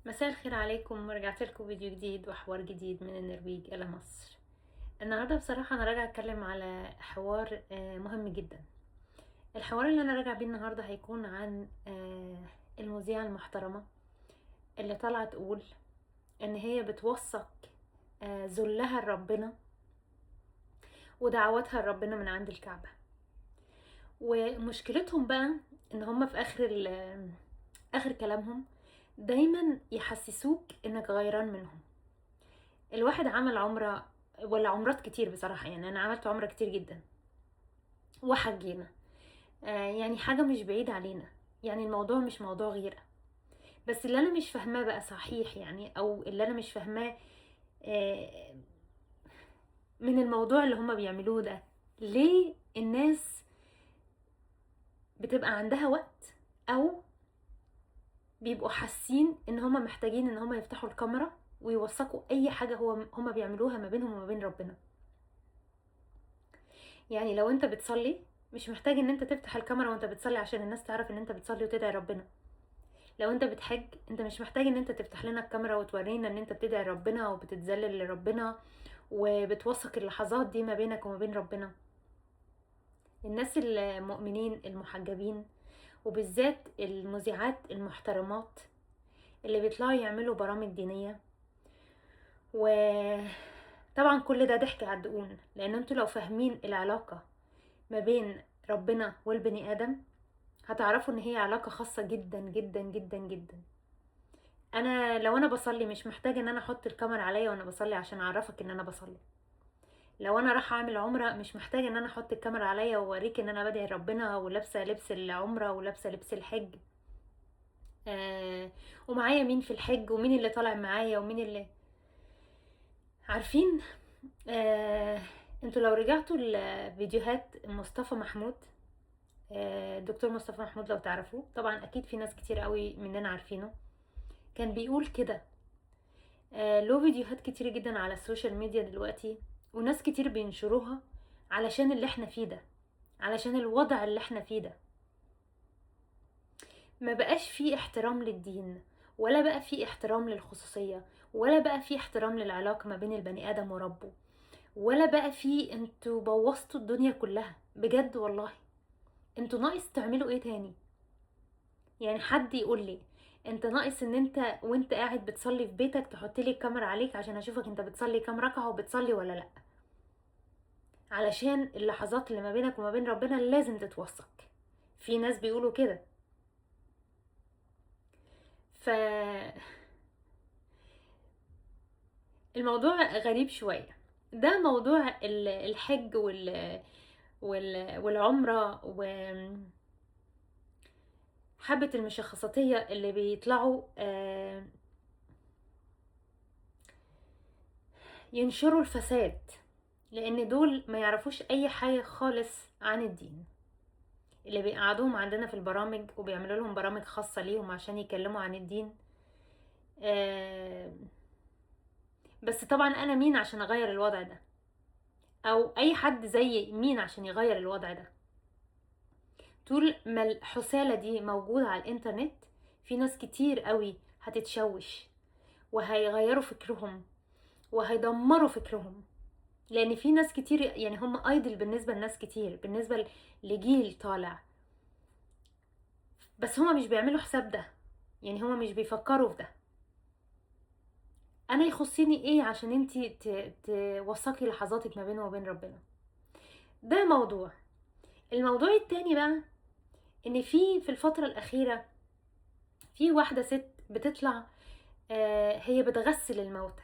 مساء الخير عليكم، ورجعت لكم فيديو جديد وحوار جديد من النرويج الى مصر. النهارده بصراحة انا راجعه اتكلم على حوار مهم جدا. الحوار اللي انا راجعه بيه النهارده هيكون عن المذيعه المحترمة اللي طالعه تقول ان هي بتوثق ذلها لربنا ودعوتها لربنا من عند الكعبة. ومشكلتهم بقى ان هم في اخر كلامهم دايما يحسسوك انك غيران منهم. الواحد عمل عمرة ولا عمرات كتير بصراحة، يعني انا عملت عمرة كتير جدا وحجينا، يعني حاجة مش بعيدة علينا، يعني الموضوع مش موضوع غيرة. بس اللي انا مش فاهماه بقى صحيح، يعني او اللي انا مش فاهماه من الموضوع اللي هما بيعملوه ده، ليه الناس بتبقى عندها وقت او بيبقوا حاسين ان هما محتاجين ان هما يفتحوا الكاميرا ويوثقوا اي حاجة هما بيعملوها ما بينهم وما بين ربنا. يعني لو انت بتصلي مش محتاج ان انت تفتح الكاميرا وانت بتصلي عشان الناس تعرف ان انت بتصلي وتدعي ربنا. لو انت بتحج انت مش محتاج ان انت تفتح لنا الكاميرا وتورينا ان انت بتدعي ربنا وبتتذلل لربنا وبتوثق اللحظات دي ما بينك وما بين ربنا. الناس المؤمنين المحجبين وبالذات المذيعات المحترمات اللي بيطلعوا يعملوا برامج دينية، وطبعا كل ده ضحك على الدقون، لان انتوا لو فاهمين العلاقة ما بين ربنا والبني ادم هتعرفوا ان هي علاقة خاصة جدا جدا جدا جدا. انا لو انا بصلي مش محتاجة ان انا احط الكاميرا عليا وانا بصلي عشان اعرفك ان انا بصلي. لو انا رايحة اعمل عمره مش محتاجه ان انا احط الكاميرا عليا واوريك ان انا بدعي ربنا ولابسه لبس العمرة ولابسه لبس الحج، ومعايا مين في الحج ومين اللي طالع معايا ومين اللي عارفين. انتوا لو رجعتوا لفيديوهات مصطفى محمود، الدكتور مصطفى محمود لو تعرفوه طبعا، اكيد في ناس كتير قوي مننا عارفينه، كان بيقول كده. له فيديوهات كتير جدا على ال social media دلوقتي وناس كتير بينشروها علشان اللي احنا فيه ده، علشان الوضع اللي احنا فيه ده. ما بقاش فيه احترام للدين، ولا بقى فيه احترام للخصوصية، ولا بقى فيه احترام للعلاقة ما بين البني آدم وربه، ولا بقى فيه. انتوا بوظتوا الدنيا كلها بجد والله. انتوا ناقص تعملوا ايه تاني؟ يعني حد يقول لي انت ناقص ان انت وانت قاعد بتصلي في بيتك تحط لي الكاميرا عليك عشان اشوفك انت بتصلي كام ركعة وبتصلي ولا لا، علشان اللحظات اللي ما بينك وما بين ربنا لازم تتوثق. في ناس بيقولوا كده. ف الموضوع غريب شوية. ده موضوع الحج والعمرة و حبة المشخصاتية اللي بيطلعوا ينشروا الفساد، لان دول ما يعرفوش اي حاجة خالص عن الدين. اللي بيقعدوهم عندنا في البرامج وبيعملوا لهم برامج خاصة ليهم عشان يكلموا عن الدين. بس طبعا انا مين عشان اغير الوضع ده، او اي حد زي مين عشان يغير الوضع ده؟ طول ما الحسالة دي موجودة على الانترنت في ناس كتير قوي هتتشوش وهيغيروا فكرهم وهيدمروا فكرهم، لان في ناس كتير يعني هم ايدل بالنسبة لناس كتير، بالنسبة لجيل طالع، بس هم مش بيعملوا حساب ده، يعني هم مش بيفكروا في ده. انا يخصني ايه عشان انتي توثقي لحظاتك ما بينه وبين ربنا؟ ده موضوع. الموضوع التاني بقى ان في الفترة الأخيرة في واحدة ست بتطلع، هي بتغسل الموتى،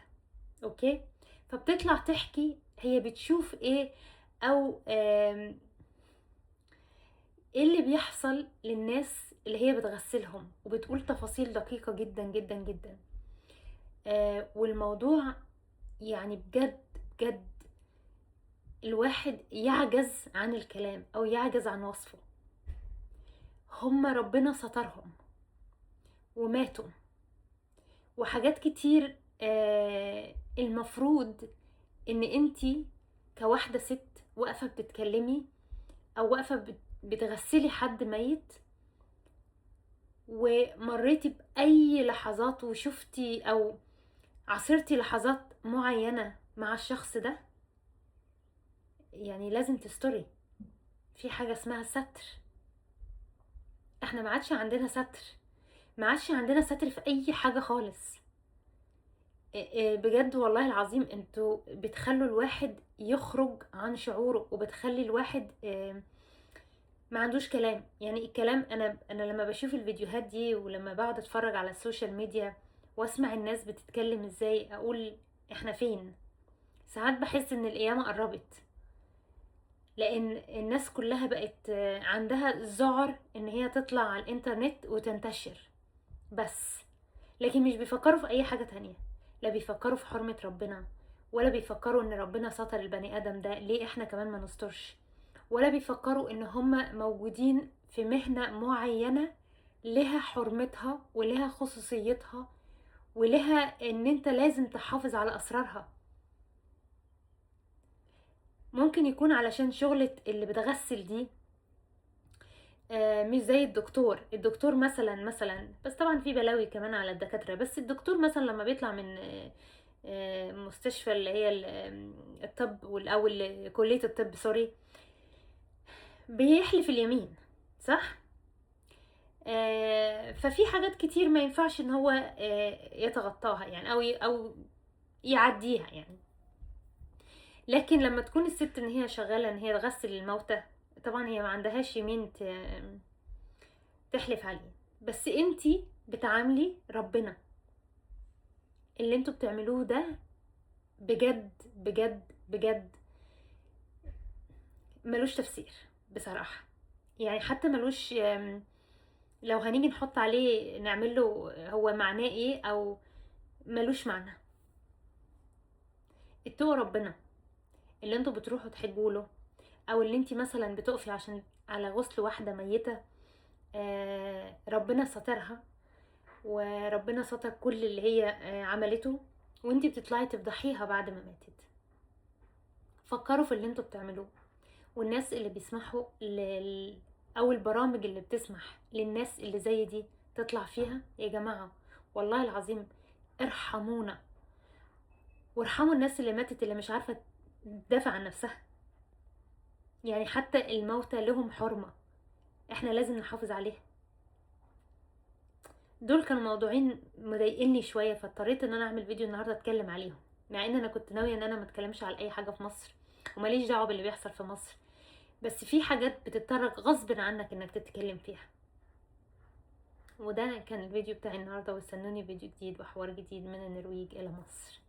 okay؟ فبتطلع تحكي هي بتشوف ايه او ايه اللي بيحصل للناس اللي هي بتغسلهم، وبتقول تفاصيل دقيقة جدا جدا جدا. والموضوع يعني بجد بجد الواحد يعجز عن الكلام او يعجز عن وصفه. هم ربنا سترهم وماتوا، وحاجات كتير المفروض ان انتي كواحدة ست واقفة بتتكلمي او واقفة بتغسلي حد ميت، ومريتي بأي لحظات وشفتي أو عاصرتي لحظات معينة مع الشخص ده، يعني لازم تستري. في حاجة اسمها ستر، احنا ما عادش عندنا ستر، ما عادش عندنا ستر في اي حاجة خالص. بجد والله العظيم انتوا بتخلوا الواحد يخرج عن شعوره، وبتخلي الواحد ما عندوش كلام. يعني الكلام، انا لما بشوف الفيديوهات دي ولما بقعد اتفرج على ال social media واسمع الناس بتتكلم ازاي، اقول احنا فين؟ ساعات بحس ان القيامة قربت، لان الناس كلها بقت عندها ذعر ان هي تطلع على الانترنت وتنتشر بس، لكن مش بيفكروا في اي حاجة تانية. لا بيفكروا في حرمة ربنا، ولا بيفكروا ان ربنا ستر البني ادم ده، ليه احنا كمان ما نسترش؟ ولا بيفكروا ان هم موجودين في مهنة معينة لها حرمتها ولها خصوصيتها ولها ان انت لازم تحافظ على اسرارها. ممكن يكون علشان شغلة اللي بتغسل دي مش زي الدكتور. الدكتور مثلا، بس طبعا في بلاوي كمان على الدكاترة، بس الدكتور مثلا لما بيطلع من مستشفى اللي هي الطب والاول كلية الطب سوري، بيحلف اليمين، صح؟ ففي حاجات كتير ما ينفعش ان هو يتغطاها يعني، او يعديها يعني. لكن لما تكون الست ان هي شغالة ان هي تغسل الموتى، طبعا هي ما عندهاش يمين تحلف عليه، بس انتي بتعاملي ربنا. اللي انتوا بتعملوه ده بجد بجد بجد ملوش تفسير بصراحة. يعني حتى ملوش، لو هنيجي نحط عليه نعمل له هو معناه ايه، او ملوش معنى. اتقوا ربنا. اللي انتوا بتروحوا تحجوا له، او اللي انتي مثلا بتقفي عشان على غسل واحدة ميتة، ربنا سترها وربنا ستر كل اللي هي عملته، وانتي بتطلعي تفضحيها بعد ما ماتت. فكروا في اللي انتوا بتعملوه، والناس اللي بيسمحوا او البرامج اللي بتسمح للناس اللي زي دي تطلع فيها. يا جماعة والله العظيم ارحمونا، وارحموا الناس اللي ماتت اللي مش عارفة تدافع عن نفسها. يعني حتى الموتى لهم حرمة، احنا لازم نحافظ عليها. دول كانوا موضوعين مضايقني شوية، فاضطريت ان انا اعمل فيديو النهاردة اتكلم عليهم، مع ان انا كنت ناوية ان انا ما اتكلمش على اي حاجة في مصر وماليش دعوة باللي بيحصل في مصر، بس في حاجات بتضطرك غصب عنك انك تتكلم فيها. وده كان الفيديو بتاعي النهاردة، واستنوني فيديو جديد وحوار جديد من النرويج الى مصر.